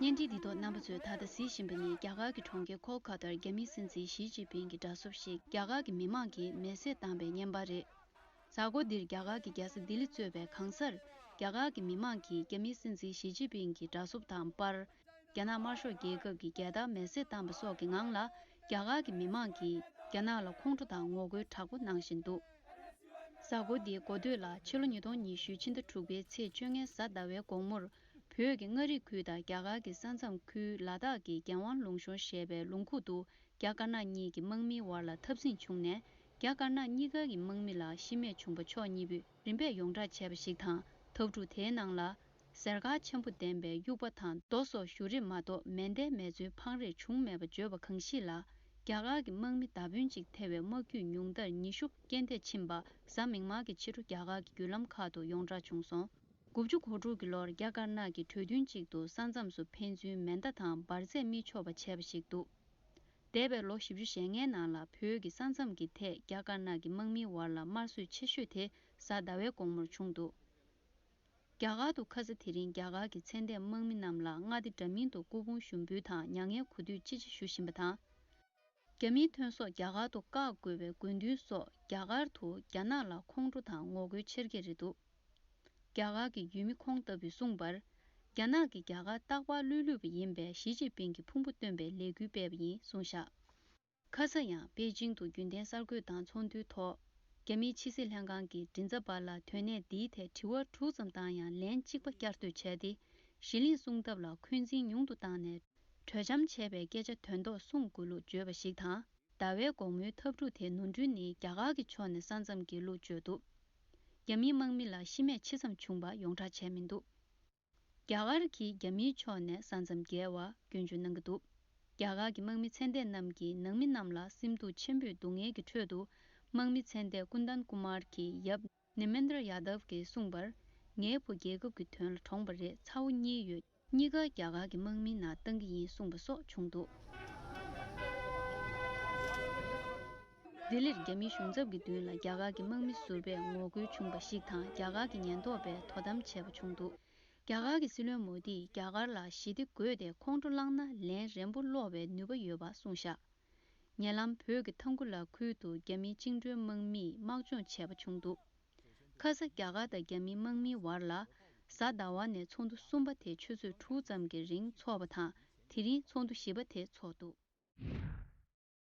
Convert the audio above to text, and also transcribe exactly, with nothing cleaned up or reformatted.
བརྙན་འཕྲིན་འདི་ཐོག་རྣམ་པ་ཚོས་ད་ལྟ་གཟིགས་བཞིན་པ་ནི་རྒྱ་གར་གྱི་གྲོང་ཁྱེར་ཁོལ་ཁ་ཏར་རྒྱ་མིའི་སྲིད་འཛིན་ཞི་ཅིན་ཕིང་གི་འདྲ་གསོབ་ཞིག་རྒྱ་གར་གྱི་མི་མང་གིས་མེ་བསྲེགས་བཏང་པའི་བརྙན་པར་རེད། གཟའ་འཁོར་འདིར་རྒྱ་གར་གྱི་རྒྱལ་ས་ལྡི་ལི་གཙོས་པའི་གང་སར་རྒྱ་གར་གྱི་མི་མང་གིས་རྒྱ་མིའི་སྲིད་འཛིན་ཞི་ཅིན་ཕིང་གི་འདྲ་གསོབ་དང་པར། རྒྱ་ནག་དམར་ཤོག་རྒྱལ་ཁབ་ཀྱི་རྒྱལ་དར་མེ་བསྲེགས་བཏང་པ་སོགས་ཀྱི་ངང་ལ་རྒྱ་གར་གྱི་མི་མང་གིས་རྒྱ་ནག་ལ་ཁོང་ཁྲོ་དང་ངོ་རྒོལ་དྲག་པོ་གནང་བཞིན་འདུག་གཟའ་འཁོར་འདིའི་འགོ་སྟོད་ལ་ཕྱི་ལོ་ཉིས་སྟོང་ཉི་ཤུ་ཕྱི་ཟླ་དྲུག་པའི་ཚེས་བཅོ་ལྔའི་གཟའ་ཟླ་བའི་དགོང་མོར་བོད་ཀྱི་མངའ་རིས་ཁུལ་དང་རྒྱ་གར་གྱི་ས་མཚམས་ཁུལ་ལ་དྭགས་ཀྱི་རྒྱལ་དབང་ལུང་གཤོང་ཞེས་པའི་ལུང་ཁུག་ཏུ་རྒྱ་དཀར་ནག་གཉིས་ཀྱི་དམག་མིའི་བར་ལ་འཐབ་འཛིང་བྱུང་ནས་རྒྱ་དཀར་ནག་གཉིས་ཀ་གི་དམག་མི་ལ་ཤི་རྨས་བྱུང་པ་ཕྱོགས་གཉིས་པོས་རིམ་པས་ཡོངས་བསྒྲགས་བྱས་པ་ཞིག་དང་། འཐབ་འཁྲུག་དེའི་ནང་ལ་གཟེར་དཀར་ཆེན་པོ་ལྡན་པའི་དབྱུག་པ་དང་རྡོ་སོགས་གཞུ་རེས་མ་གཏོགས་མེ་མདའི་མེ་མཚོན་འཕང་རེས་བྱུང་མེད་པ་བརྗོད་པ་གང་ཞིག་ལ་རྒྱ་གར་གྱི་དམག་མི་མདའ་དཔོན་གཅིག་ཐེ་བའི་དམག་རྒྱུད་ཉུང་མཐར་ཉི་ཤུ་རྐྱེན་འདས་ཕྱིན་པ་གཟའ་མིག་དམར་གྱི་ཕྱི་དྲོ་རྒྱ་གར་གྱི་བརྒྱུད་ལམ་ཁག་ཏུ་ཡོངས་བསྒྲགས་བྱུང་སོང་། དགུ་བཅུ་གོ་དྲུག་གི་ལོར་རྒྱ་དཀར་ནག་གི་གྲོས་མཐུན་གཅིག་ཏུ་ས་མཚམས་སུ་ཕན་ཚུན་མེ་མདའ་དང་འབར་རྫས་མི་ཆོག་པ་བྱས་པ་ཞིག་འདུག་འདས་པའི་ལོ་བཞི་བཅུ་ཞེ་ལྔའི་ནང་ལ་བོད་ཀྱི་ས་མཚམས་ཀྱི་ཐད་རྒྱ་དཀར་ནག་གི་དམག་མིའི་བར་ལ་དམར་གསོད་ཆེ་ཤོས་དེ་གཟའ་ཟླ་བའི་དགོང་མོར་བྱུང་འདུག་རྒྱ་གར་དུ་ཁ་ས་དེ་རིང་རྒྱ་གར་གྱི་ཚེ་འདས་དམག་མི་རྣམས་ལ་མངའ་སྡེ་འདྲ་མིན་དུ་སྐུ་ཕུང་ཞུ་འབུལ་དང་མྱ་ངན་གུས་འདུད་ཅི་ཆེ་ཞུ་བཞིན་པ་དང་། རྒྱ་མིའི་ཐོན་ཟོག་རྒྱ་གར་དུ་བཀག་དགོས་པའི་དགོས་འདུན་སོགས་རྒྱ་གར་དུ་རྒྱ་ནག་ལ་ཁོང་ཁྲོ་དང་ངོ་རྒོལ་ཆེར་སྐྱེད་རེད་འདུག་རྒྱ་གར་གྱི་ཡུལ་མི་ཁོང་ལྟ་བུས་གསུངས་པར། རྒྱ་ནག་གིས་རྒྱ་གར་རྟག་པར་བློས་བླུད་པ་ཡིན་པས་ཞི་ཅིན་ཕིང་གི་ཕུང་པོ་སྟོན་པའི་ལས་འགུལ་སྤེལ་བ་ཡིན་གསུངས་བཞག་ཁ་ས་ཡང་པེ་ཅིང་དུ་རྒྱུན་ལྡན་གསར་འགོད་དང་ཚོགས་འདུའི་ཐོག་རྒྱ་མིའི་ཕྱི་སྲིད་ལྷན་ཁང་གི་མགྲིན་ཚབ་པ་ལ་དོན་གནད་འདིའི་ཐད་དྲི་བ་དྲུག་ཙམ་བཏང་ཡང་ལན་གཅིག་པ་བསྐྱར་ཟློས་བྱས་ཏེ། གཞི་གླེང་གསུང་ཐབས་ལ་འཁོན་འཛིན་ཉུང་དུ་བཏང་ནས། གྲོས་འཆམ་བྱས་པའི་སྐད་ཆ་དོན་ཐོག་གསུང་དགོས་ལུགས་བརྗོད་པ་ཞིག་དང་། ཟླ་བའི་དགོང་མོའི་འཐབ་འཁྲུག་དེ་ནོར་འཁྲུལ་ནི་རྒྱ་གར་གྱི་ཕྱོགས་ནས་ས་མཚམས་ཀྱི་ལུགས་བརྗོད་འདུག་རྒྱ་མིའི་དམག་མི་ལ་ཤི་རྨས་ཇི་ཙམ་བྱུང་པ་ཡོངས་བསྒྲགས་བྱས་མི་འདུག་རྒྱ་གར་གྱིས་རྒྱ་མིའི་ཕྱོགས་ནས་ས་མཚམས་བརྒལ་བར་སྐྱོན་བརྗོད་གནང་གི་འདུག་རྒྱ་གར་གྱི་དམག་མི་ཚེ་འདས་རྣམས་ཀྱིས་ནང་མི་རྣམས་ལ་སེམས་སྡུག་ཆེན་པོས་སྡུག་བསྔལ་གྱི་ཁྲོད་དུ། དམག་མི་ཚེ་འདས་ཀུན་དན་ཀུ་མར་གྱི་ཡབ་ནེ་མེན་དྲ་ཡ་དབ་ཀྱིས་གསུངས་པར། ངའི་བུ་རྒྱལ་ཁབ་ཀྱི་དོན་ལ་གྲོངས་པ་རེད། ཚ་བོ་གཉིས་ཡོད། གཉིས་ཀ་རྒྱ་གར་གྱི་དམག་མིའི་ནང་བཏང་གི་ཡིན་གསུངས་པ་སོགས་བྱུང་འདུག་ལྡི་ལིར་རྒྱ་མིའི་གཞུང་ཚབ་ཀྱི་མདུན་ལ་རྒྱ་གར་གྱི་དམག་མི་ཟུར་པས་ངོ་རྒོལ་བྱུང་བ་ཞིག་དང་རྒྱ་གར་གྱི་ཉེན་རྟོག་པས་དོ་དམ་བྱས་པ་བྱུང་འདུག་རྒྱ་གར་གྱི་སྲིད་བློན་མོ་དིས་རྒྱ་གར་ལ་ཞི་བདེ་དགོས་ཏེ་ཁོང་ཁྲོ་བསླངས་ན་ལན་རན་པོ་སློག་པའི་ནུས་པ་ཡོད་པ་གསུངས་བཞག་ཉེ་ལམ་བོད་ཀྱི་ཐང་གུ་ལ་ཁུལ་དུ་རྒྱ་མིའི་བཅིངས་འགྲོལ་དམག་མིས་དམག་སྦྱོང་བྱས་པ་བྱུང་འདུག་ཁ་ས་རྒྱ་གར་དང་རྒྱ་མིའི་དམག་མིའི་བར་ལ་གཟའ་ཟླ་བ་ནས་ཚོགས་འདུ་གསུམ་པ་དེ་ཆུ་ཚོད་དྲུག་ཙམ་གྱི་རིང་འཚོགས་པ་དང་དེ་རིང་ཚོགས་འདུ་བཞི་པ་དེ་འཚོགས་འདུག